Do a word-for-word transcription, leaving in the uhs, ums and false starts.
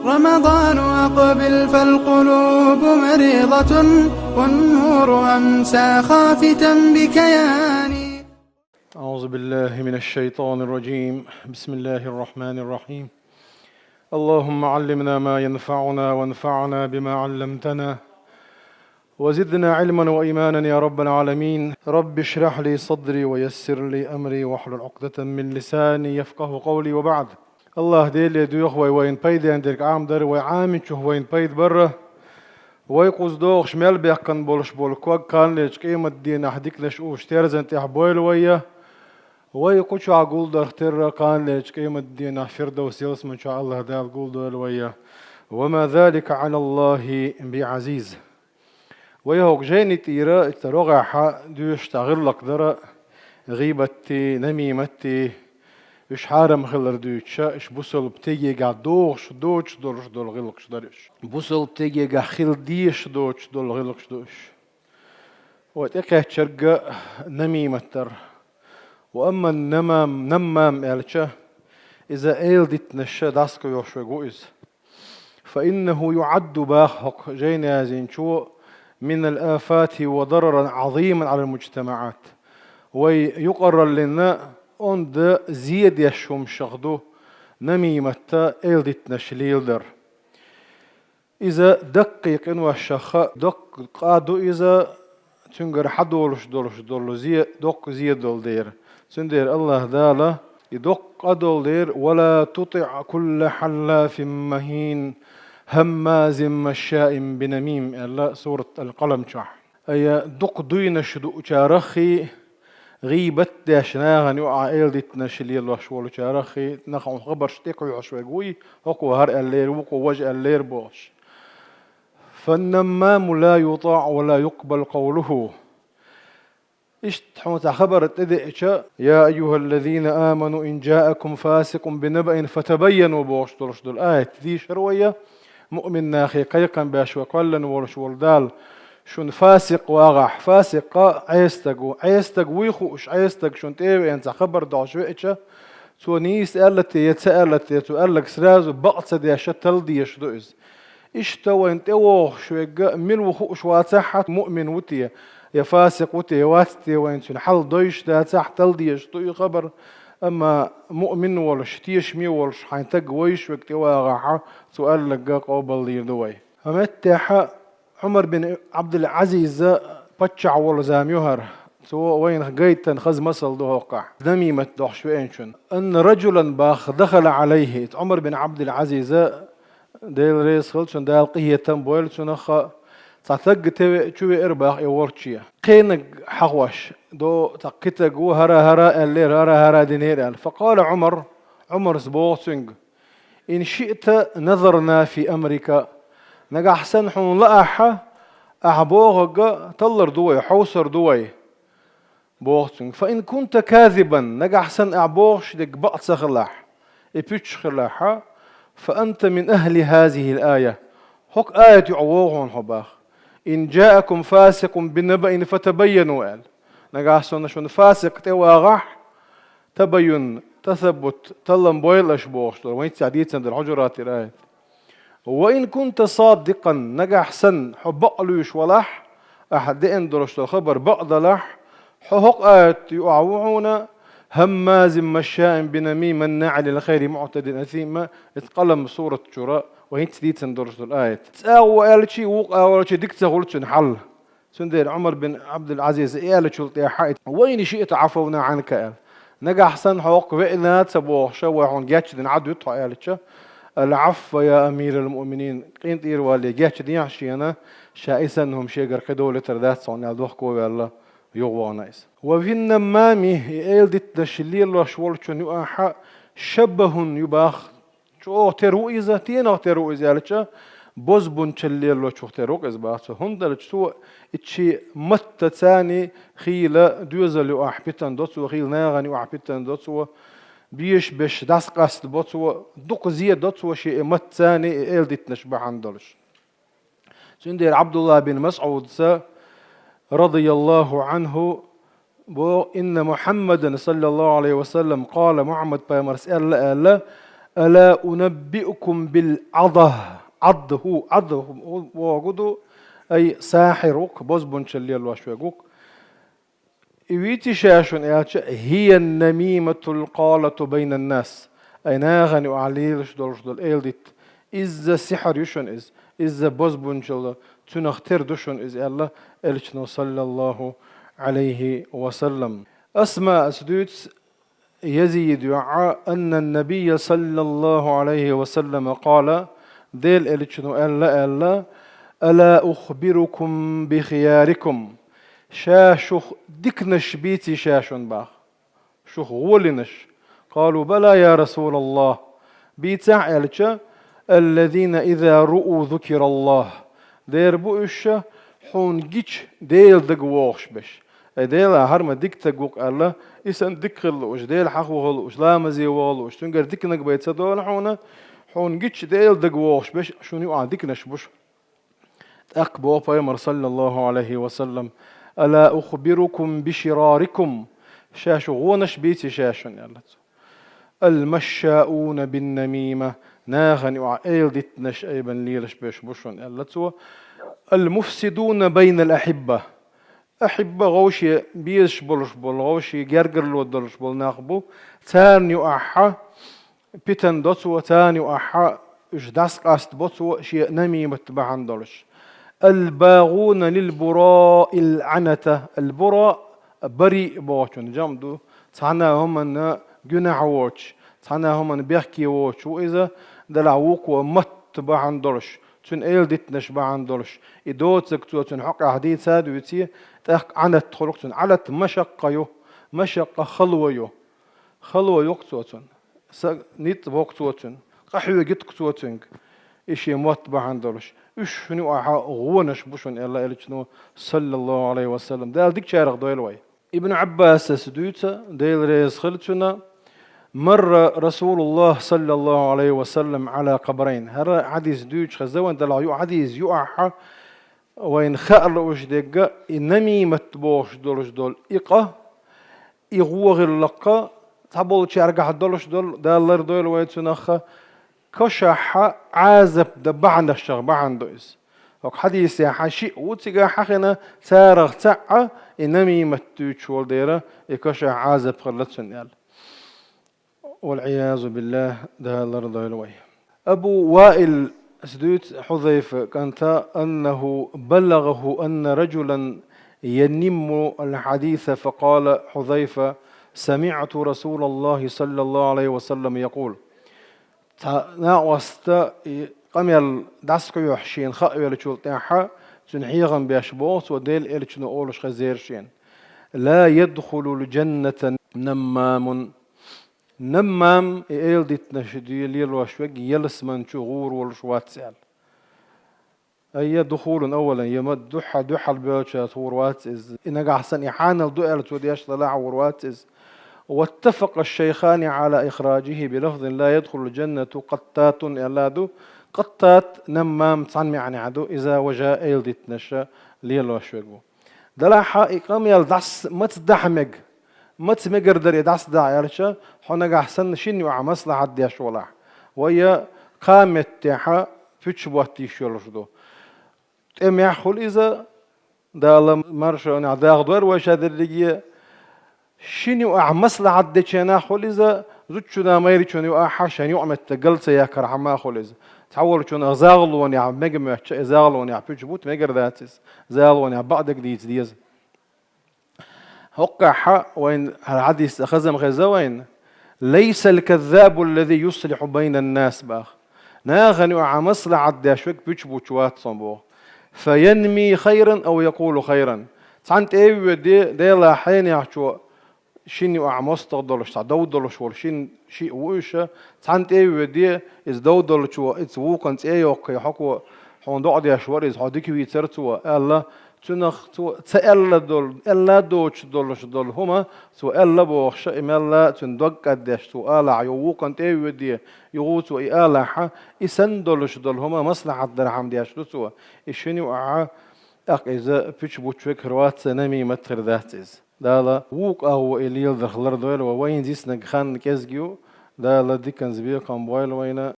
رمضان أقبل فالقلوب مريضة، والنور أمسى خافتا بكياني. أعوذ بالله من الشيطان الرجيم. بسم الله الرحمن الرحيم. اللهم علمنا ما ينفعنا وانفعنا بما علمتنا وزدنا علما وإيمانا يا رب العالمين. رب اشرح لي صدري ويسر لي أمري واحلل عقدة من لساني يفقه قولي وبعد. Аллах Деле доьху вай вайна пайден дерг Ӏамадар, вай Ӏаминчух вайна пайда бар. Вай кхуза догӀуш мел баьккхина болуш болу ког кханлерчу къематдийнахь диканаш уьш терзан тӀехь бойла вайя. Вай кху чохь гулдарх терра кханлерчу къематдийнахь Фирдовс ялсаман чохь Аллах Дала гулдойла вайя. وما ذلك على الله بعزيز. Вай хӀокху жайни тӀера, иштта рогӀехьа дуьйш цхьа гӀиллакх дара, гӀийбатти, намиматти, уьш хьарам хилар дуьйцуша, уьш бусалба тегегахь догӀуш, доцуш долуш долу гӀиллакхаш дара уьш. Бусалба тегегахь хила дезаш доцуш долу гӀиллакхаш ду уьш. Вай тӀекхеччарг намимат дара. Ва амма намам, наммам аьлча, иза эладитанаш дӀасакхоьхьуш верг ву иза. فإنه يعد, баха хӀокху жайна язйинчо, من الآفات وضررا عظيما على المجتمعات. Вай юкъараллина онда зе деш хӀуманашах ду намиматта эладитанаш леладар. Иза даккхий къиношаха доккха къа ду иза, цуьнгара хьадолуш долуш долу зе, доккха зе долу дера. Цундела Аллах Дала и доккха къа долу дера: «ولا تطع كل حلاف مهين هماز مشاء بنميم», аьлла сурат Ал-Къалам чохь. Ай, дукха дуйнаш дуучараххий, гӀийбат деш нахана юкъахь эладитанаш лелош волчараххий, нах хьуна хабарш тӀекхоьхьуш верг вуй, хӀокхо хӀара аьллера, вукхо важа аьллера бохуш. فالنمام لا يطاع ولا يقبل قوله. Иштта хьуна цхьа хабар тӀедеъча: «يا أيها الذين آمنوا إن جاءكم فاسق بنبأ فتبينوا», бохуш долуш долу аят дийшар вайя, муъмин нахе кхайкхам беш вай кхоьллина волуш волу Дала, шуна фасикъ вагӀахь, фасикъ Ӏесатаг ву, Ӏесатаг вуй хууш, Ӏесатаг шуна тӀе а веана цхьа хабар дохьуш веача, цо нийса аьлла те я ца аьлла те, цо аьлларг сразу бакъ ца деш а талла дезаш ду иза. Иштта вайна тӀевогӀуш верг мила ву хууш вацахь а, муъмин ву те, я фасикъ ву те, я вац те, вайна цуьнан хьал дойуш дацахь а, талла дезаш ду и хабар. Амма муъмин волуш, тешаме волуш, хьайн таг войуш верг тӀевагӀахь а, цо аьлларг къобалдийр ду вай. Ткъа меттехь Ӏумар бин Ӏабдул-Ӏазиза паччахь волу зама ю хӀара. Цо вайнах гайтина хаза масал ду хӀокхахь, намимат дохьуш веанчун. أن رجلا, баха, دخل عليه. Ӏумар бин Ӏабдул-Ӏазиза, Дела реза хилла цунна, Дала къинхетам бойла цунах, цхьа таг теве-, чу веара, баха, и волче. Кхенаг хьахош, до, цхьа кхин таг ву, хӀара, хӀара аьллера, хӀара, хӀара динера аьлла. فقال عمر, Ӏумарс боху цуьнга: «إن شئت نظرنا في أمرك». Нагахь санна хьуна лаахь, ахьа бохург таллар ду вай, хьовсар ду вай, боху цуьнга. «فإن كنت كاذبا», нагахь санна ахьа бохуш дерг бакъ ца хилахь, и пуьчча хилахь, «فأنت من أهل هذه الآية». ХӀокху аят юкъа вогӀу хьо, баха. «إن جاءكم فاسق بنبأ فتبينوا», аьлла. Нагахь санна шуна фасикъ тӀевагӀахь, табайюн, тасаббут, таллам бойла аша бохуш долу, вайн цхьа дийцина долу Хьуджуратера аят. «وإن كنت صادقا», нагахь санна хьо бакъ луьйш валахь, ахьа деана долуш долу хабар бакъ далахь, хьо хӀокху аят юкъахь ву хьуна: «هماز مشاء بنميم مناع للخير معتد أثيم». Иза Къалам сурат чура, вайн цхьа дийцина долуш долу аят. ЦӀа а ву аьлчи, вукху а ву аьлчи, дика ца хуьлу цуьнан хьал. Цундела Ӏумар бин Ӏабдул-Ӏазиза и аьллачул тӀаьхьа, «وإن شئت عفونا عنك», аьлла. Нагахь санна хьо хӀокху веана ца бохуша, вай хьуна гечдина Ӏад вуьту хьо аьлча, «العفو يا أمير المؤمنين», къинтӀера валле гечдехьа шена, ша и санна хӀума шегара кхидолу летар дац хьуна аьлла, дохко а ваьлла, юхавахана иза. «وفي النمام», и эладитанаш лелош волчун юкъахь, «شبه», ю баха, чӀогӀа тера ву иза, стенах тера ву иза аьлча, бозбунчалла лелочух тера ву иза баха цо. ХӀунда аьлча цо и шен маттаца а хийла доьзал юкъахь питана до цо, хийла нахана юкъахь питана до цо, беша беш дӀасакъастабо цо, дукха зе до цо шен и маттаца а, и эладитанаш бахьана долуш. Цундела Ӏабдуллах бин МасӀудца, радияллаху Ӏанху, боху: «إن محمدا صلى الله عليه وسلم قال», Мухьаммад пайхамарс аьлла аьлла: ألا أنبئكم بالعضة؟ Ӏадда хӀу, Ӏадда хӀу вогу ду, ай сахьир ву-кх, бозбунчалла лелош верг ву-кх. И вийций ша шуна аьлча, هي النميمة القالة بين الناس. Ай нахана юкъахь лелаш долуш долу эладитта. Изза сихьр ю шуна иза. Изза бозбунчалла, цунах тера ду шуна иза аьлла, Элчано, саллаллаху Ӏалайхи ва саллам. Асмаъас дуьйцу, Язид йоӀа, أن النبي صلى الله عليه وسلم قال, Делан Элчано аьлла, аьлла: ألا أخبركم بخياركم؟ Ша шух диканаш бийций ша шуна боху? Шух гӀолинаш? قالوا: بلى يا رسول الله. Бийцахь, аьлча, الذين إذا رؤوا ذكر الله. Дера бу уьш, хьуна гича Дела дага вогӀуш берш. Ай Дела, хӀара ма дика стаг ву-кх аьлла, и санна дика хила лууш, Дела хьахо хила лууш, ламазе ваха лууш, цуьнгара диканиг бен ца долу хьуна, хьуна гича Дела дага вогӀуш берш шуна юкъахь диканаш бу шу. ТӀаккха боху пайхамар, саллаллаху Ӏалайхи ва саллам: ألا أخبركم بشراركم؟ Ша шух гӀолинаш бийций ша шуна аьлла цо. المشاؤون بالنميمة, нахана юкъахь эладитанаш айбина лелаш берш бу шуна аьлла цо. المفسدون بين الأحبة. Ахьибба, гӀовше безаш болуш болу, гӀовше гергарло долуш болу нах бу. Царна юкъахь питан до цо, царна юкъахь уьш дӀасакъастабо цо шен намимат бахьана долуш. الباغون للبراء العنة. البراء, бариъ бохучун жамӀ ду, цхьана а хӀуманна гуьнахь воцуш, цхьана а хӀуманна бехке воцуш ву иза, делахь вукхо матта бахьана долуш, цуьнан эладитанаш бахьана долуш, и доцург цо цуьнан хьокъехь дийца а дуьйций, тӀаккха Ӏанат хуьлу-кх цуьнан. Ӏанат машакъа ю, машакъа хало ю. Хало ю-кх цо цунна. Са ницкъ бо-кх цо цуьнан, къахьоьгуьйту-кх цо цуьнга. И шен мотт бахьана долуш. Уьш шуна юкъахь гӀолинаш бу шуна аьлла Элчано, саллаллаху Ӏалайхи ва саллам. Дала дикачарах дойла вай. Ибн Ӏаббасас дуьйцу, Дела реза хила цунна: مر رسول الله صلى الله عليه وسلم على قبرين. ХӀара хьадис дуьйцуш хезна вайна, делахь ю хьадис юкъахь вайна хаа лууш дерг, и намимат бохуш долуш долу и къа, и гӀо гӀиллакх, цхьаболчаьргахь долуш долу, Дала лардойла вай цунах, кошахь Ӏазап дан бахьанашах бахьана ду иза. ХӀокху хьадисехь шиъ ву цигахь хьахина, царах цхьаъ и намимат дуьйцуш волу дела, и кошахь Ӏазап хилла цунна аьлла. والعياذ بالله, Дала лардойла вай. Абу Ваил, ас дуьйцу Хьузайфа кӀанта, أنه بلغه أن رجلا ينم الحديث، فقال حذيفة: سمعت رسول الله صلى الله عليه وسلم يقول. Цхьа накъоста и къамел дӀасакхоьхьуш шена хаа веллачул тӀаьхьа, цуьнан хьехам беш боху цо, Делан Элчано олуш хезира шена: لا يدخل الجنة نمام. Наммам, и эладитанаш де лелош верг, ялсамани чу гӀур волуш вац аьлла. Айя, духулун аввалан, я ма дуьххьал, дуьххьал боьлча гӀур вац иза. И нагахь санна и хьанал ду аьлла цо деш далахь гӀур вац иза. واتفق الشيخان على إخراجه بلفظ لا يدخل الجنة قتات аьлла ду. Къаттат, наммам цхьана маьӀнехь ду, иза важа эладитанаш лелош верг ву. Делахь и къамел дӀас маца дахьа мега, маца мегар дара и дӀасадаха аьлча, хьо нагахь санна шина юкъахь маслахьат деш валахь, вай кхаа меттехь пуьчаш ботта йиш йолуш ду. ТӀемехь хуьлу иза, Дала маршонехь дахдойла вай ша дерриге. Шина юкъахь маслахьат дечу хенахь хуьлу иза, зудчунна, майрачунна юкъахь шайн юкъаметтиг гал ца яккхархьама хуьлу иза. Цхьаволчунна загӀалонехь мега моьттуча, и загӀалонехь пуьчаш бутта мегар дац иза. ЗагӀалонехь бакъдерг дийца деза. ХӀокхахь вайн хӀара хьадис хазам хеза вайна: ليس الكذاب الذي يصلح بين الناس боху. Нахана юкъахь маслахьат деш верг пуьчаш буттуш вац цхьа боху. فينمي خيرا أو يقول خيرا. Цхьана тӀе а воьдий, Делан хьенехчо шина юкъахь мостагӀа долуш, цхьа дов долуш волу шина шиъ ву уьш, цхьана тӀе а воьдий, иза дов долчо, иза вукхунна цӀе а йоккхий, хьоко хьуна доӀа деш вара иза, хьо дика вийцара цо, аьлла, цунах цо ца аьлла долу, аьлла доцуш долуш долу хӀума цо аьлла бохуш, и мелла цуьнан дог кӀаддеш цо алахь, юха вукхунна тӀе а воьдий, юха цо и алахь, и санна долуш долу хӀума маслахьат дархьама деш ду цо. И шина юкъахь тӀаккха иза пуьчаш буттуш верг хир вац, намимат хир дац иза. Дала вукху агӀо и леладарх лардойла вай, вайна йиснарг хан кӀезиг ю, Дала диканза бекхам бойла вайна,